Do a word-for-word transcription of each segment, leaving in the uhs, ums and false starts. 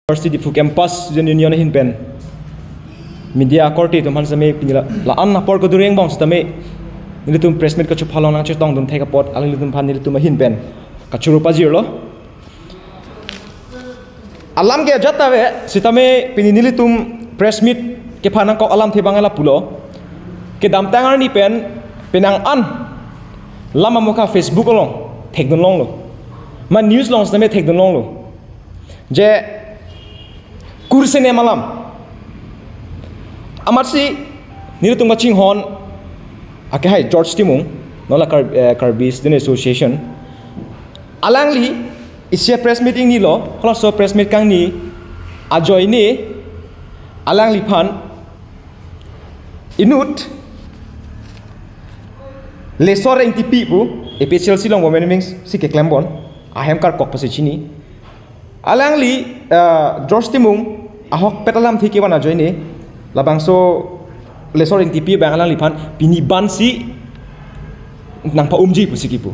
University Diphu Campus Student Union ahin pen media akorte atum aphan sitame pini la, la-an apor kedo angbong sitame nelitum press meet kachuphalong nangchetongdun thek apot alanglitum aphan nelitum ahin pen kachoro pajirlo. Alam ke ajat ave sitame pini nelitum press meet kephan nangkok alamthe abang lapulo. Kedamtang arni pen penang an lam amokha Facebook along thekdun longlo. Ma news along sitame thekdun longlo. Je kursenem alam. Amatsi nelitum kachinghon akehai George Timung, non la Kar-, eh, Karbi Student Association. Alangli isi press meet ingnilo, halaso press meet kangni ajoine alangliphan inut Lesor Engtipi pu, A P H L C along women wing si keklembom, ahem karkok pasi chini. Alangli, eh, George Timung ahokpet alamthe kevan ajoine, labangso Lesor Engtipi abang alangliphan pini bansi nangpa-umji pusi kipu.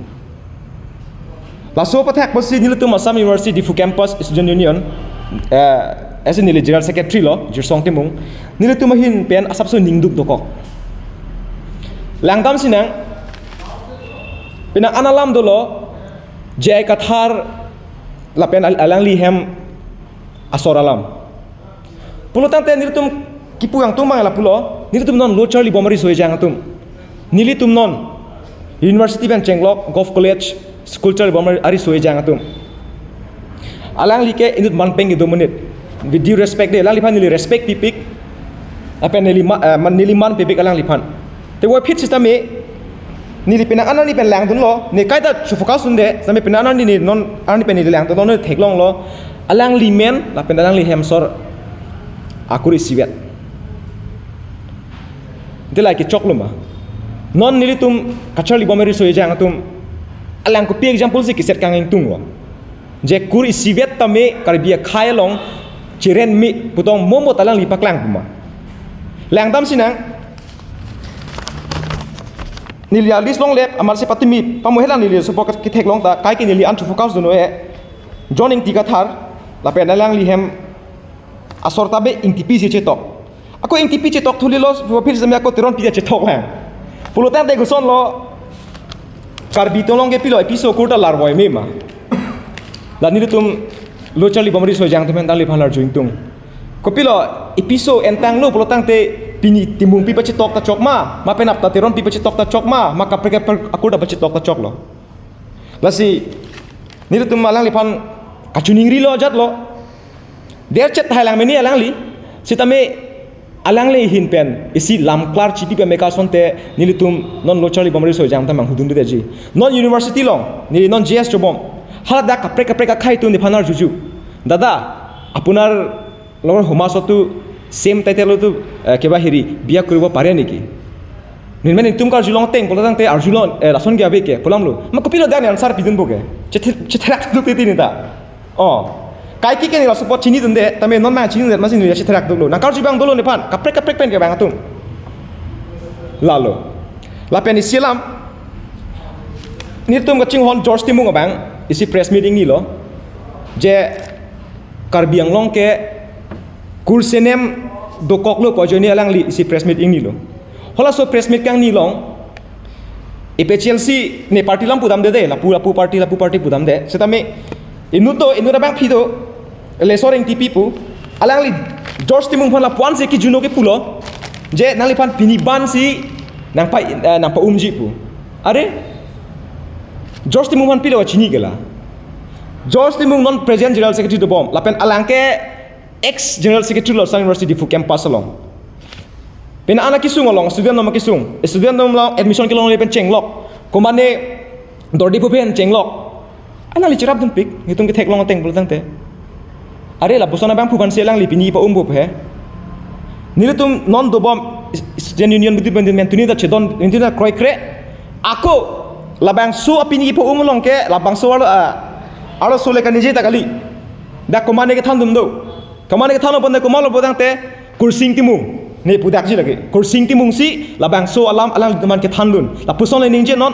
Laso aputhak pusi nelitum Assam University Diphu Campus Student Union, eh, as a neli General Secretary lo, Jirsong Timung, nelitum ahin pen asapso ningduk dokok. Langdam sinang, penang an alam dolo, J I Kathar lapen al-, alangli hem asor alam. Pulotangte nelitum kipu angtung mang lapulo, nelitum non lo charlibom ariso ejang atum. Nelitum non university pen chenglok, Govt College, school charlibom ariso ejang atum. Alangli ke inut manpeng kedo amonit. With due respect de, alangliphan neli respect pipik. Lapen neli ma-, eh, man-, neli man pipik alangliphan. Te puvoiphit sitame, neli penang an arni pen langdunlo, ne kaita chufocus dunde, sitame penang an arni ne non arni pen neli langdunlo, ne theklonglo, alangli men, lapen alangli hem asor akur isivet. Ante la kechoklo ma. Non nelitum kacharlibom ariso ejang atum, alang kopi example si keset kangingtunglo. Je kur isivet tame Karbi akhei along cheren me putong momo ta alangli paklang puma. Langdam sinang, neli a-list longle, amatsi patumi pamuhelang neli support ketheklong ta, kaike neli an chufocus dunnon-e. John Engti Kathar, lapen alangli hem asor ta be Engtipi si chetok. Ako Engtipi chetok thulilo, puvoiphit sitame ako Teronpi ta chetok lang. Pulotangte kosonlo, Karbi atum along ke pilo, A P S O akur ta larvoi me ma. La nelitum lo charlibom ariso ejang atum pen alangliphan arju ingtung. Kopilo, A P S O entanglo pulotangte pini Timungpi pachetok ta chok ma, ma penap ta Teronpi pachetok ta chok ma, ma kaprek kaprek akur ta pachetok ta choklo. Lasi nelitum alangliphan kachiningrilo ajatlo. Derchet thailang meni alangli, sitame alangli ahin pen isi lam klar chipi pame asonte nelitum non lo charlibom ariso ejang ta manghudundetji. Non university along, neli non J S chobom. Hala dak kaprek kaprek akhei atum nephan arjuju. Dada, আপোনাৰ লগৰ সমাজতো ছেম টাইটেলতো, এ, কিবা হেৰি বিয়া কৰিব পাৰে নেকি? Neli men nelitum karjulong ateng pulotangte arjulong, eh, lason ke ave ke, pulamlo. Ma kopilo dan answer pidunpo ke. Chethe-, chetherak duk titi neta. Oh. Kaike ke neli laso apot chinidunde, tame non ma chinidunde, amatsi neli chetherak duklo. Nangkarju abang dolo nephan, kaprek kaprek pen ke abang atum. Lalo. Lapen isi alam, nelitum kachinghon George Timung abang, isi press meet ingnilo. Je Karbi Anglong ke kursenem dokoklo pu ajoine alangli isi press meet ingnilo. Halaso press meet kangni along A P H L C ne party alam pudamde de, lapu lapu party, lapu party pudamde. Sitame inut do, inut abangpi do, Lesor Engtipi pu, alangli George Timung aphan lapu-an si kijuno kepulo, je nangliphan pini bansi nangpa, eh, nangpa-umji pu. Are, George Timung aphan pilo chini ke la. George Timung non present General Secretary dobom, lapen alang ke ex General Secretary lo Assam University Diphu campus along. Penang an akesung along, student atum akesung. Student atum along admission kelongle pen chenglok. Komatne dordi pu pen chenglok. Alangli cherapdunpik, nelitum ketheklong ateng pulotangte. Are lapuson abangphu aphansi alangli pini pa-umpo he. Nelitum non dobom student union bidi bendin mentuni ta chedon, mentuni ta kroikre. Ako labangso apini pa-um along ke labangso arlo, ah, arloso le kaningje ta kali. Dak komatne kethandun do. Komatne kethandun pon de komatlo pulotangte Kursing Timung. Ne pudakji lake. Kursing Timung si labangso alam alanglitum aphan kethandun. Lapuson le ningjenon,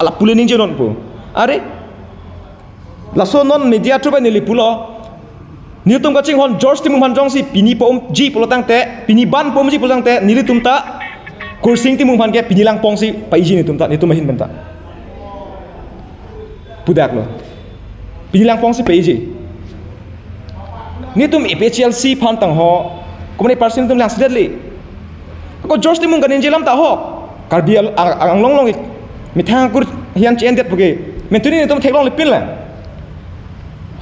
lapu le ningjenonpo. Are, laso non media through pen neli pulo. Netum kachinghon George Timung aphan jongsi pini pa-umji pulo tangte, pini ban pa-umji pulo tangte, nelitum ta Kursing Timung aphan ke pini langpong si pa-iji netum ta, netum ahin pen ta. Pudaklo. Pini langpong si pa-iji. Netum A P H L C aphan tangho, komatne parsi netum langsedet le. Ako George Timung kaningje alam ta ho. Karbi al-, ang, ang, anglong along methang akur hian che-endet puke. Mentuni netum theklongle pinlang.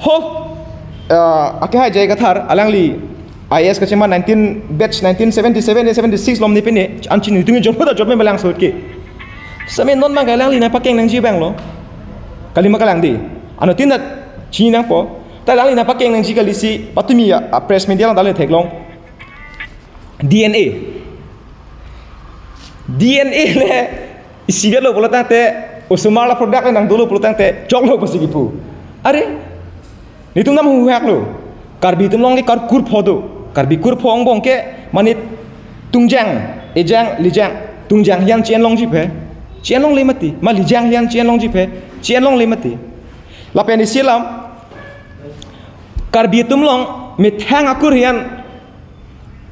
Ho, ah, akehai J I Kathar, alangli I A S kachema nineteen, batch nineteen seventy-seven ya seventy-six along ne pine, anchini netum jomo ta jomo malang sot ke. Same non mang alangli nangpakeng nangji abang lo. Kalima kalang di. Anuttin ta chini nangpo. Ta alangli nangpakeng nangji kali si, patumi ya, ah, press media along ta le theklong. D N A. D N A le isivet lo pulo tangte, osomar la product le nangdolo pulo tangte, choklo pusi kipu. Are, netum nam huhak lo. Karbi atum along ke kar kurpho do. Karbi kurpho angbong ke, mane tungjang, ejang, lijang, tungjang hian che-en longji phe. Che-en longle mati. Ma lijang hian che-en longji phe. Che-en longle mati. Lapen isi alam, Karbi atum along methang akur hian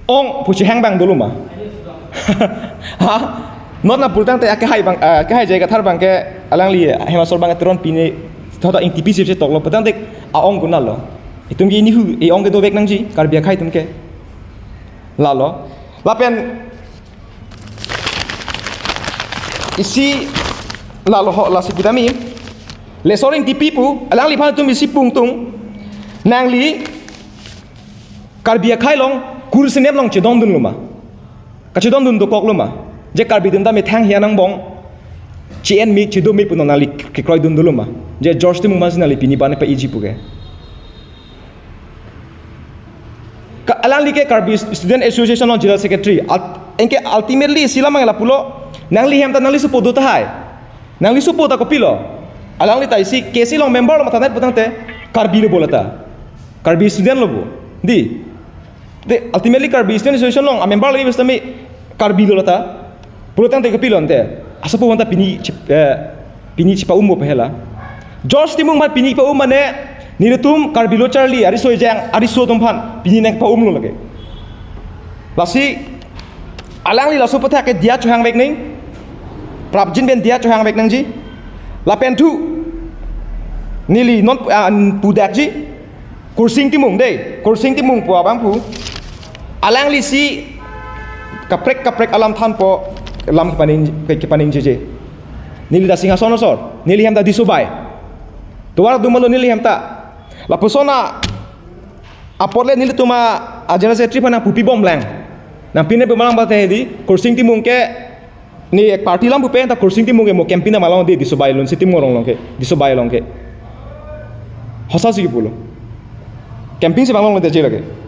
ong pu chehang abang dolo ma. Ha? Not na pulo tangte akehai abang, ah, akehai J I Kathar abang ke alangli hem asor abang Teron pine thota Ingtipi sip si toklo pulo tangte a-ong kunal lo. Itum ke ini hu, e-ong ke dovek nangji, Karbi akhei atum ke. Lalo. Lapen isi lalo ho lasi pudami. Lesor Ingtipi pu, alangliphan itum isi pungtung. Nangli Karbi akhei along kur senem along chedondun lo ma. Kachedondun dokok lo ma. Je Karbi atum ta methang hian angbong che-en me, chedo me pu nangli kekroidun dolo ma. Je George Timung aphan si nangli pini ban pa-iji puke. Ka-, alangli ke Karbi Student Association along General Secretary. Al-, anke ultimately isi alam abang lapulo, nangli hem ta nangli sopo do tahai. Nangli sopo ta kopilo. Alangli ta isi K C along member lo matha nai pulo tangte, Karbi lo bo lata. Karbi student lo bo. Di. Te ultimately Karbi Student Association along a-member lagi basta me Karbi lo lata. Pulo tangte kopilo ante. Asopo aphan ta pini chip, eh, pini chepa-um bo pehela. George Timung aphan pini pa-um mane, nelitum Karbi lo charli, ari so ejang, ari so atum aphan, pini nangpa-um lo lake. Lasi, alangli laso aputhak ke diya chohang vek ning, prapjin pen diya chohang vek nangji. Lapen thu, neli non, ah, pudakji, Kursing Timung dei, Kursing Timung pu abang pu. Alangli si kaprek kaprek alam thanpo, lam kepaning, kepaningjeje. Neli ta Singhason asor, neli hem ta Disobai. Tovar dumalo neli hem ta. Lapuson apot le nelitum a-General Secretary aphan nangpupi bomlang. Nangpine bomlang bate di, Kursing Timung ke ne party alam pupe ta Kursing Timung ke mo campaign na malong di, Disobai alun si Timung along ke, Disobai along ke. Hosa si kipulo. Campaign si malong le teje lake.